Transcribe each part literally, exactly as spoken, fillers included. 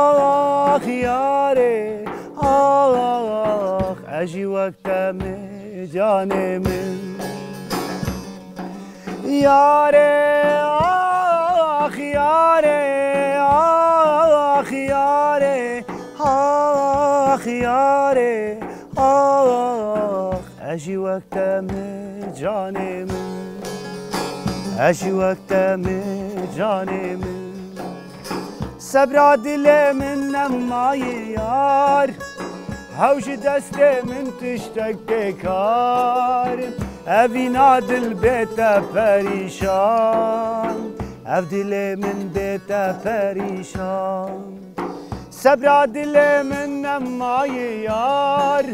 Ax yarê, ax, ez jî wek te me canê min. Yarê, ax yarê, ax yarê, ax yarê, ax, ez jî wek te me canê min. Ez jî wek te me canê min. Sebra dilê min nemaye yar, hew ji destê min tiştek tê kar. Evîna dil bê te perîşan, ev dilê min bê te perîşan. Sebra dilê min nemaye yar,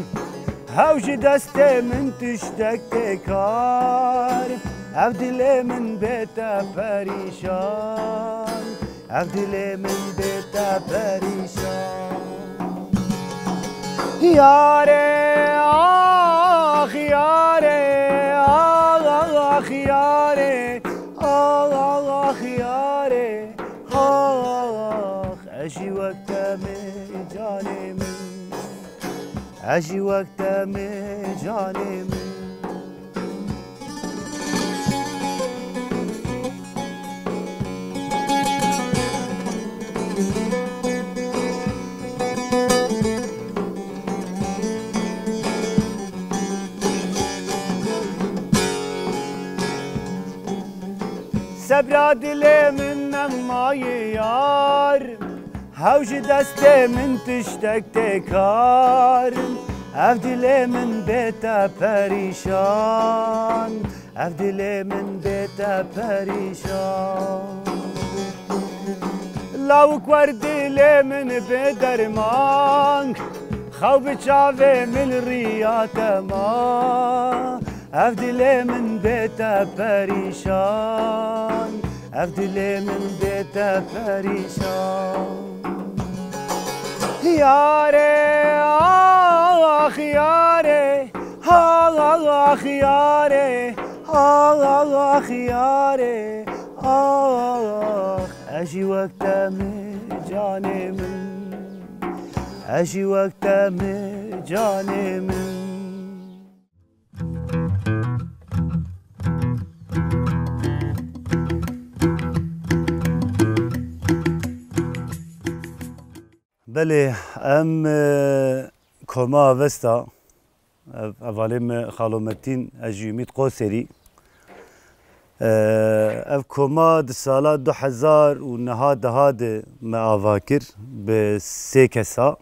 hew ji destê min tiştek tê kar. Ev dilê min bê te perîşan, ev dilê min bê te perîşan. Yarê, ax yarê, ax yarê, ax yarê, ax, ez jî wek te me canê min. Ez jî wek te me canê min. Sebra dilê min nemaye yar, hew ji destê min tiştek tê kar. Ev dilê min bê te perîşan, ev dilê min bê te perîşan. Lawik wer dilê min bi derman, xew bi çavê min riya te ma. Ev dilê min bê te perîşan, ev dilê min bê te perîşan. Yarê, ax yarê, ax yarê, ax yarê, ax, ez jî wek te me canê min, ez jî wek te me canê min. Belê, em, e, koma Avesta, ev, hevalê me Xalo Metîn, ez jî Umît Qoserî. E, ev koma di sala du hezar û neha deha de me ava kir bi sê kesa.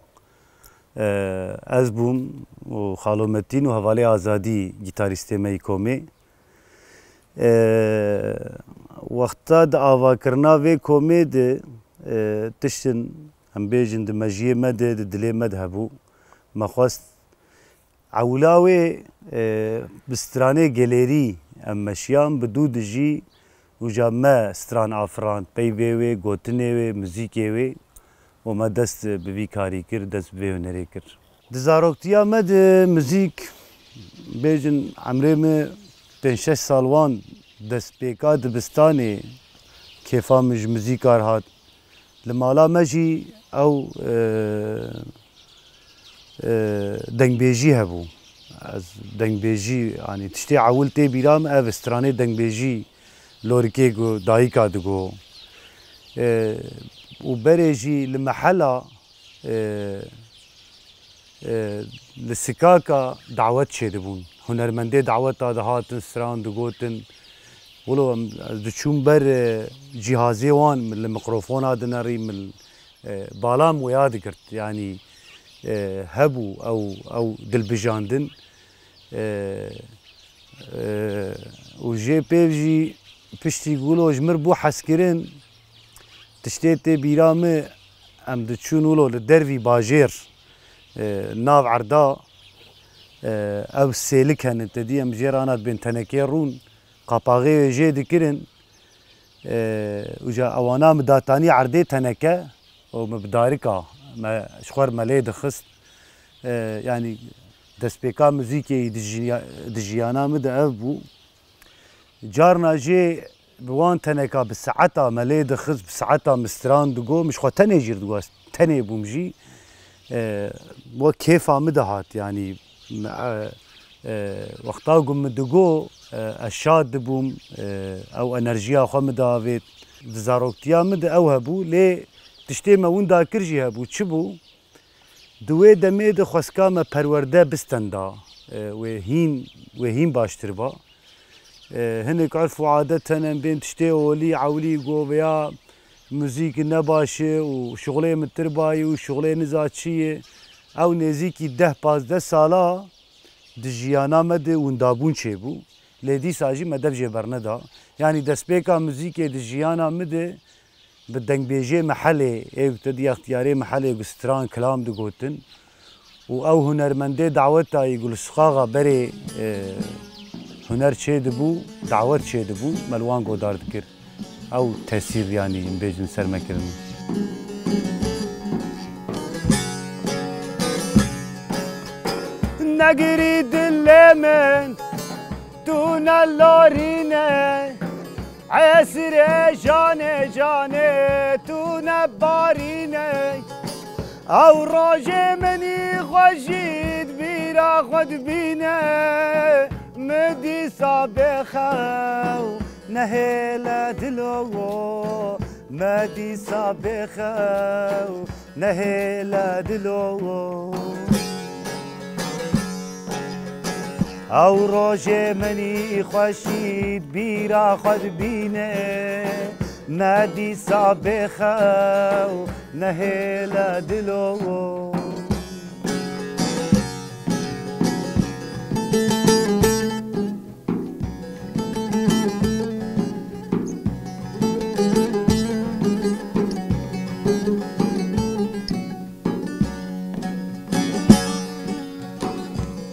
E, ez bûm û Xalo Metîn û hevalê Azadî, gîtarîstê me yî komê. E, wexta di avakirina vê komê de, e, tiştin, em bêjin, di mejiyê me de, di dilê me de hebû. Me xwest ewla wê, e, bi stranê gelêrî em meşiyan, bi dû dijî uca me stran afirand, peyvê wê, gotinê wê, muzîkê wê û me dest bi vî karî kir, dest bi vê hunerê kir. Di zaroktiya me de muzîk, bêjin emrê me pênc şeş sal wan, destpêka dibistanê kêfa min ji muzîka re hat. Li mala me jî ew, e, e, dengbêjî hebû. Ez dengbêjî, yanî tiştê ewil tê bîra min, ev stranê dengbêjî lorikê ku dayika digo. E, û berê jî li mehela, e, e, li sikaka dawet çêdibûn. Hunermendê daweta dihatin, stran digotin. Wilo em, ez diçûm ber, e, cîhazê wan, min li mikrofona dinerî, min, e, bala min wêya digirt. Yanî, e, hebû ew, ew dilbijandin. E, e, û jê pêv jî piştî ku wilo ji mir bû hezkirin, tiştê tê bîra min, em diçûn wilo li dervî bajêr, e, nav erda, e, ew sêlik hene, te dî em jê re ana dibên tenekê rûn, qapaxê wê jê dikirin, e, uca ewana min datanî erdê teneke û min bi darika me, ji xwe re me lê dixist. E, yanî destpêka muzîkê yî di jiya-, di jiyana min de ev bû. Carna jê Bi wan teneka bi saeta me lê dixist, bi saeta min stran digot, min ji xwe tenê jî digot, ez tenê bûm jî. E, we kêfa min dihat, yanî, me, e, e, wexta ku min digot, e, ez şad dibûm, e, ew enerjiya xwe min diavêt. Di zaroktiya min de ew hebû, lê tiştê me winda kir jî hebû. Çi bû? Di wê demê de xwestka me perwerde bistenda, e, wê hîn, wê hîn baştir ba. E, hinek urf û adet hene, bên tiştê olî, ewlî, go veya muzîk ne baş e û şixulê min tir bayî û şixulê niza çi ye. Ew nêzîkî deh pazdeh sala di jiyana me de windabûn çêbû. Lê dîsa jî me dev jê berneda. Yanî destpêka muzîkê di jiyana min de bi dengbêjê mehelê, ê ku te dî extiyarê mehelê ku stran kilam digotin û ew hunermendê dawetayî ku li Sixaxa berê, e, huner çêdibû, dawet çêdibû, me li wan godar dikir. Ew tesîr, yanî, em bêjin ser me kirin. Negirî dilê min, tu ne larîne, esirê canê canê, tu ne barîne. Ew rojê min î xwe jî di bîra xwe dibîne, min dîsa bêxew nehêle dilo, me dîsa bêxew nehêle dilo. Ew rojê min î xweşî di bîra xwe dibîne, me dîsa bêxew nehêle dilo.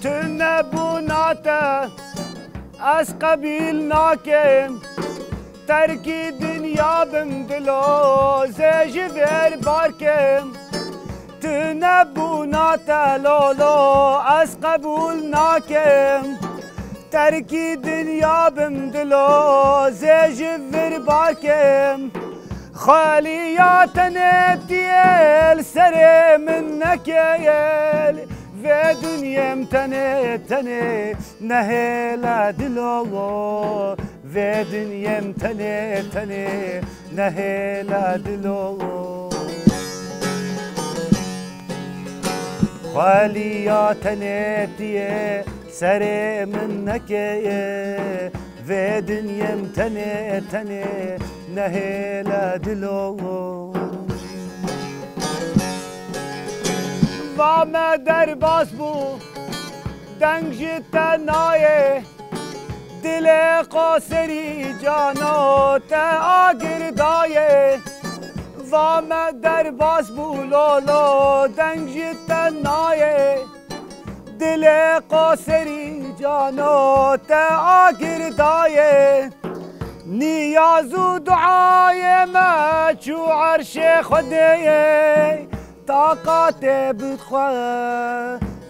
Tunebûna te ez qebîl nakim. Terkî dinya bim dilo, zê ji vêr barkim. Tu nebûna te lolo, ez qebûl nakim. Terkî dinya bim dilo, zê ji vir barkim. Xaliya tenêtiyê li serê min nekeyê, vê dinyêm tenê tenê nehêle dilo. Vê dinyêm tenê tenê nehêle dilo. Xweliya tenêtiyê serê min nekeye. Vê dinyêm tenê tenê nehêle dilo. Va me derbas bû, deng ji te nayê. Dilê qoserî cano te agir dayê. Va me derbas bû lolo, deng ji te nayê. Dilê qoserî cano te agir dayê. Niyaz û duayê me çû erşê Xwedê. Taqatê bidxwe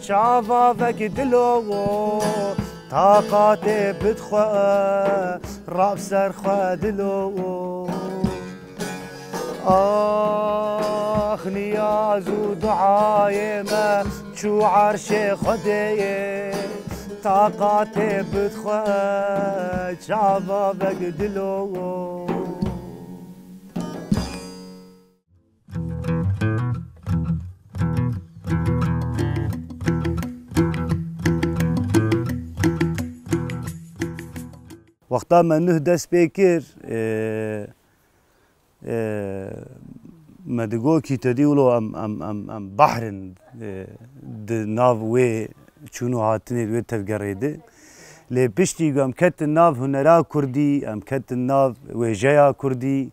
çava vek dilo. Taqatê bidxwe rab ser xwe dilo. Ax niyaz û duayê me çû erşê Xwedê. Taqatê bidxwe çava vek dilo. Wexta me nuh dest pê kir, e, e, me digot kî te dî wilo em, em, em, em behr in, e, di nav wê çûn û hatinê, di wê tevgerê de. Lê piştî ku em ketin nav hunera kurdî, em ketin nav wêjeya kurdî,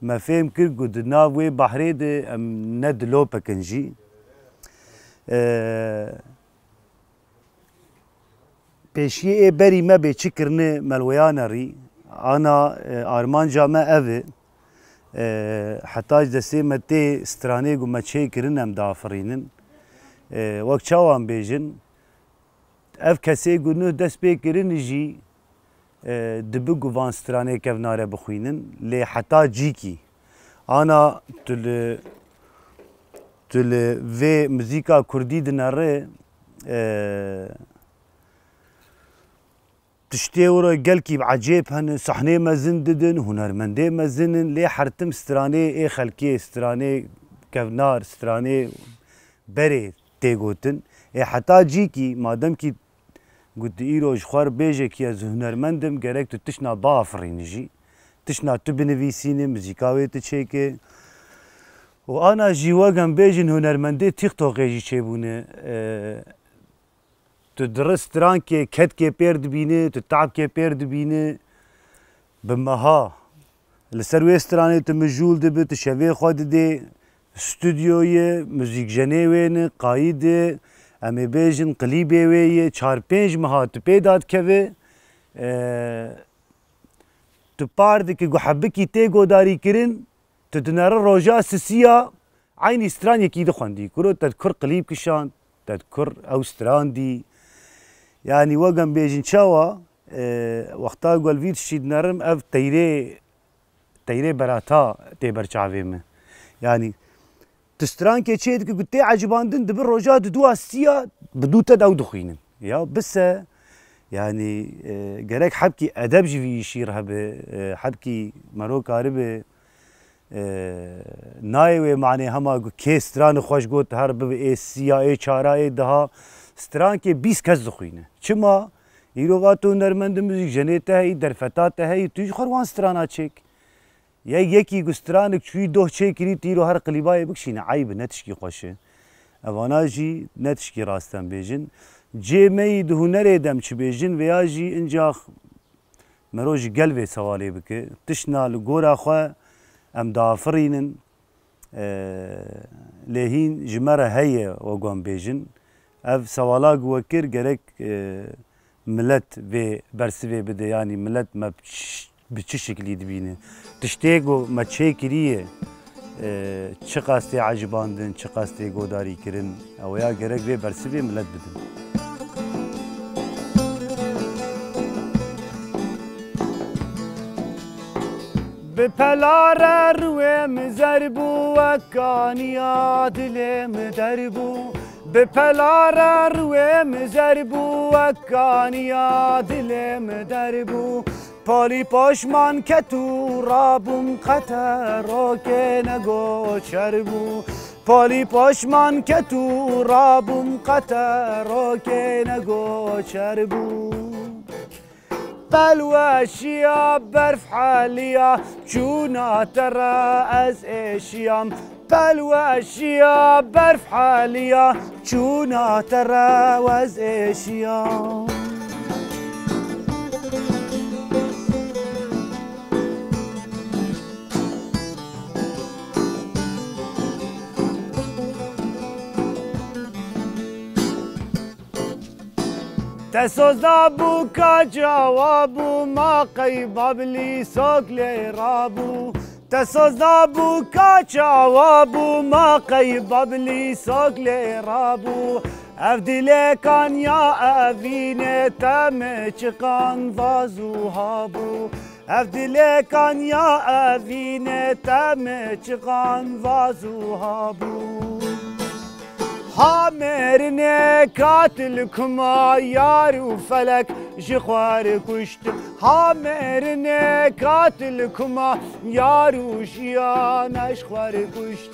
me fêm kir ku di nav wê behrê de em ne dilopek in jî. E, pêşiyê ê berî me bê çi kirine me li wêya nerî. Ana, e, armanca me ev e. E, heta ji destê me tê stranê ku me çê kirin em diafirînin. E, wek çawa em bêjin, ev kesê ku nuh dest pê kirin jî, E, dibi ku van stranê kevnare bixwînin, lê heta cîkî. Ana tu li, tu li vê muzîka kurdî dinere, e, tiştê wira gelkî bi ecêb hene, sahnê mezin didin, hunermendê mezin in, lê her tim stranê ê xelkê, stranê kevnar, stranê berê tê gotin. Ê heta cîkî, madem kî got, îro ji xwe re bêje kî ez hunermend im, gerek tu tiştna biafirînî jî. Tiştna tu binivîsînî, muzîka wê tu çêkê. Û ana jî wek em bêjin hunermendê TikTokê jî çêbûne. E, tu diri strankê, ketkê pêr dibînî, tu tabkê pêr dibînî. Bi meha li ser wê stranê tu mijûl dibi, tu şevê xwe didê stûdyoyê, muzîkjenê wê ne, qayîdê, em ê bêjin klîbê wê yê, çar pênc meha tu pê dadikevê, e, tu par dikî ku hebikî tê godarîkirin, tu dinere roja sisiya, eynî stran yekî dixwendî. Kuro te dikur klîb kişand, te dikur ew stran dî. Yanî wek em bêjin çawa, e, wexta ku ez vî tiştî dinerim, ev teyrê, teyrê berata tê ber çavê min. Yanî tu strankê çê dikî ku tê ecibandin, dibi roja diduwa siya bi dû te de ew dixwînin. Ya bise, yanî, e, gerek hebkî edeb ji vî îşî re hebe, e, hebkî mero karibe, e, nayê wê manê hema ku kê strani xweş got her bibe ê siya, ê çara, ê diha, strankê bîst kes dixwîne. Çima? Îro va tu hunermendî muzîk, jenê te heyî, derfeta te heyî, tu jî xwe wan strana çêk. Yek yekî ku stranik çûyî doh çêkirî, tu îro her klîbayê bikişîne, eyb e, ne tişkî xweş e. Evana jî ne tişkî rast em bêjin. Cê me yî di hunerê de em çi bêjin, vêya jî incax mero ji gel vê sewalê bike. Tiştna li gora xwe em diafirînin, e, lê hîn ji me re heye, wek em bêjin. Ev sewala ku we kir, gerek, e, milet vê bersivê bide, yanî milet me bi çi, bi çi şiklî dibîne? Tiştê ku me çêkiriye, e, çiqas tê ecibandin, çiqas tê godarîkirin, ew ya gerek vê bersivê milet bidin. Bi pela re rûyê min zer bû, wek kaniya dilê min derbû. Bi pela re rûyê min zer bû, wek kaniya dilê min derbû. Polî poşman ket û rabûm, qete rokê negoçer bû. Polî poşman ket û rabûm, qete rokê negoçer bû. Pelweşiya berf heliya, çûna te re ez êşiyam. Pelweşiya berf heliya, çûna te re ez êşiyam. Te soz dabû ka cawa bû, ma qey babilî sok lê rabû. Te soz dabû ka cawa bû, ma qey babilî sok lê rabû. Ev dilê kaniya evînê te mi çiqan vaz û habû. Ev dilê kaniya evînê te mi çiqan vaz û habû. Ha mêrinê katil kuma yar û felek ji xwe re kuşt. Ha mêrinê katil kuma yar û jiyan ji xwe re kuşt.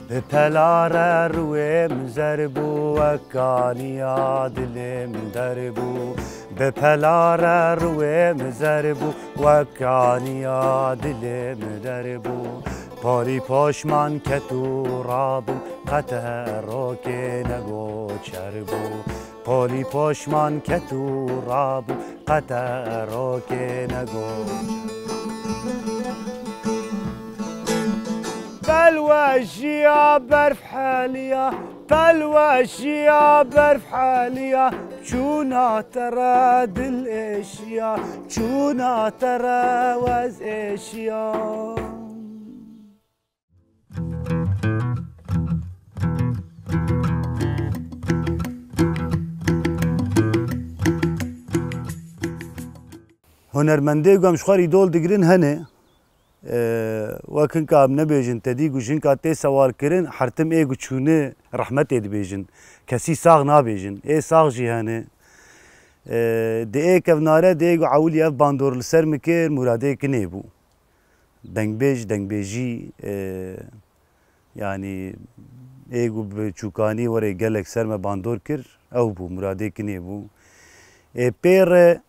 Bi pela re rûyê min zer bû, wek kaniya dilê min derbû. Bi pela re rûyê min zer bû, wek kaniya dilê min derbû. Polî poşman ket û rabûm, qete rokê negoçer bû. Polî poşman ket û rabû, qete rokê nego. Belwejiya berf heliya, Pelweşiya berf heliya, çûna te re dil êşiya, çûna te re wez êşiya. Hunermendê ku em ji xwe rîdol digirin hene. Ee, wek hinka em nebêjin, te dî ku jinka tê sewalkirin, hertim ê ku çûni rehmetê dibêjin. Kesî sax nabêjin. Ê sax jî hene. Ee, di ê kevnare, di ê ku ewilî ev bandor li ser min kir, Muradê Kinê bû. Dengbêj, dengbêjî, e, yanî ê ku bi çûkanî werê gelek ser me bandor kir, ew bû, Muradê Kinê bû. Ê pê re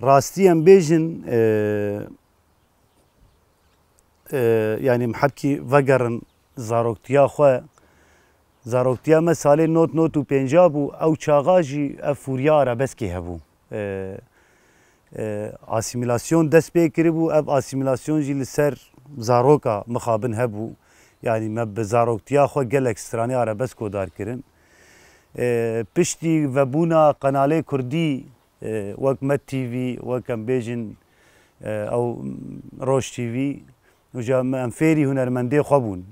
rastî em bêjin, e, e, yanî em hebkî vegerin zaroktiya xwe, zaroktiya me salê not, not û pênca bû, ew çaxa jî ev fûriya arabeskê hebû. E, e, asîmîlasyon dest pê kiribû, ev asîmîlasyon jî li ser zaroka mixabin hebû. Yanî me bi zaroktiya xwe gelek stranê arabesk godar kirin. E, piştî vebûna qenalê kurdî, e, wek Med T V, wek em bêjin, e, ew Roj T V, Uca me em fêrî hunermendê xwe bûn.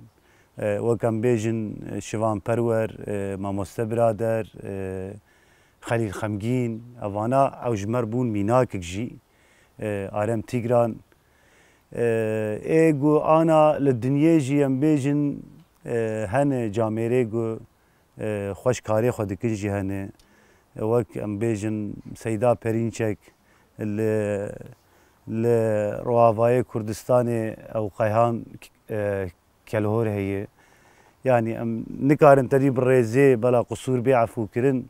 E, wek em bêjin, e, Şivan Perwer, e, Mamoste Birader, e, Xelîl Xemgîn, evana ew ji me re bûn mînakek jî, e, Arem Tîgran. E, ê ku ana li dinyê jî em bêjin, e, hene camêrê ku e, xweş karê xwe dikin jî hene. E, wek em bêjin Seyda Perînçek li, li Rojavayê Kurdistanê ew Keyhan, e, Kelhor heye. Yanî em nikarin tedî bi rêzê bela qisûr bê efûkirin.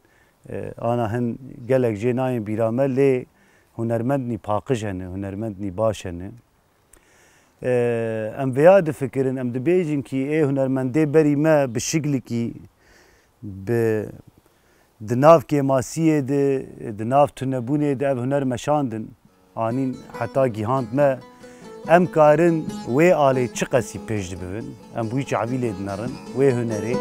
E, ana hin gelek jê nayên bîra me lê hunermendnî paqij hene, hunermendnî baş hene. Em vêya difikirin, em dibêjin kî ê hunermendê berî me bi şiklikî, bi, di nav kêmasiyê de, di nav tunebûnê de ev huner meşandin, anîn heta gihand me, em karin wê alê çiqasî pêş dibibin, em bi wî çavî lê dinerin, wê hunerê.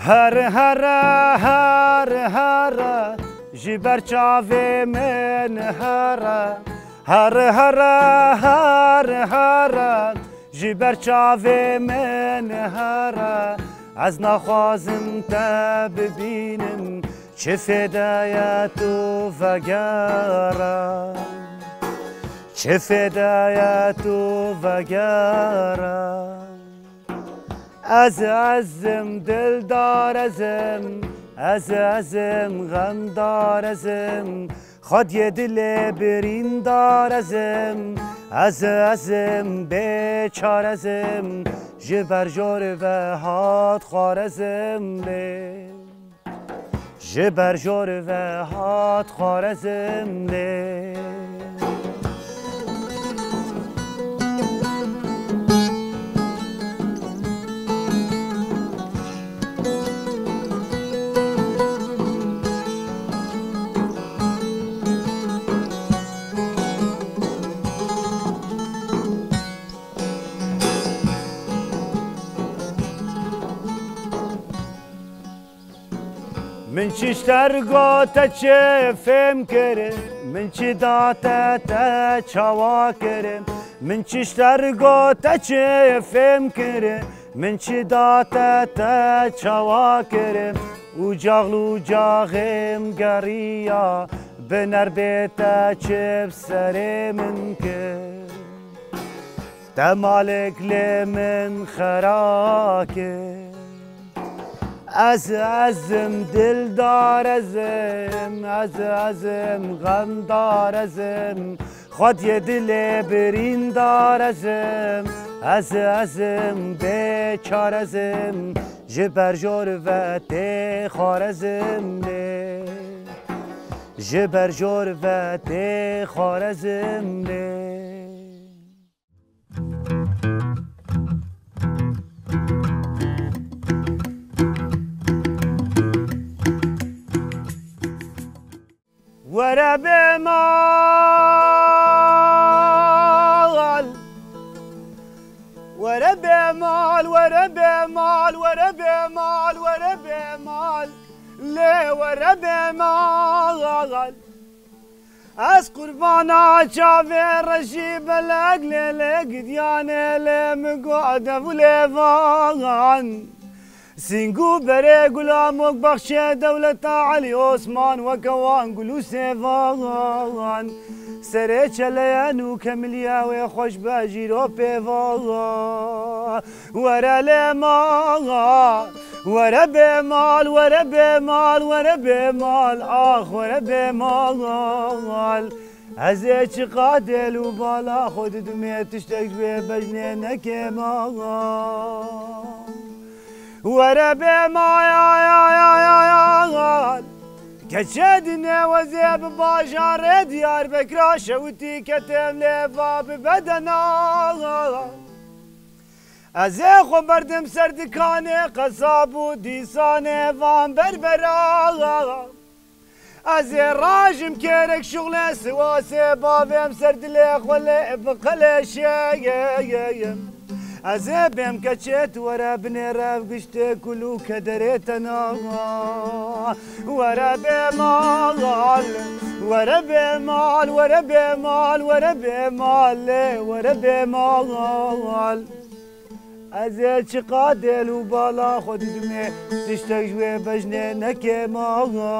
Here, here, here, here, ji ber çavê min here. Here, here, here, here, ji ber çavê min here. Ez naxwazim te bibînim, çi fêde ye tu vegere? Çi fêde ye tu vegere? Ez, ez im dildar ez im, ez, ez im xemdar ez im, xwediyê dilê birîndar ez im, ez, ez im bêçar ez im, ji ber jor ve hat xwarezim lê. Ji ber jor ve hat Xwarezmlê. Min çi ji te re got, te çi fêm kir? Min çi da te, te çawa kir? Min çi ji te re got, te çi fêm kir? Min çi da te, te çawa kir? Ucax li ucaxê min geriya, bi nerbê te çi bi serê min kir? Te malek lê min xera kir. Ez, ez im dildar ez im, ez, ez im xemdar ez im, xwediyê dilê birîndar ez im, ez, ez im bêçar ez im, ji ber jor ve tê Xwarezmlê, ji ber jor ve tê Xwarezmlê. Bê mal. Were bê mal, were bê mal, were bê mal, were bê mal. Lê were bê mal. Ez qurbana çavê reşî belek lê lê gidiyanê lê min got dev û lêvan. Sîngû berê gulamok baxşê dewleta Elî Osman weke wan gul û sêvan. Serê çeleyen û kemiliya wê xweş be jîro pêvan. Were lê mal, were bê mal, were bê mal, were bê mal, ax were bê mal. Ez ê çiqa dêl û bala xwe didimê tiştek ji wê bejnê nekêm axa. Were bê mal. Keçê dinê wezê bi bajarê Diyarbekira şewitî ketêm lê va bi bedena. Ez ê xwe berdim ser dikanê qesab û dîsanê van berbera. Ez ê rajim kêrek şuxlê Siwasê bavêm ser dilê xwe lê biqeleşeyim. Ez ê bêm keçê tu were binê rev giştê kul û kederê tena. Were bê mal, were bê mal, were bê mal, were bê mal, lê were bê mal. Ez ê çiqa dêl û bala xwe didimê, tiştek ji wê bejnê nekêm axa.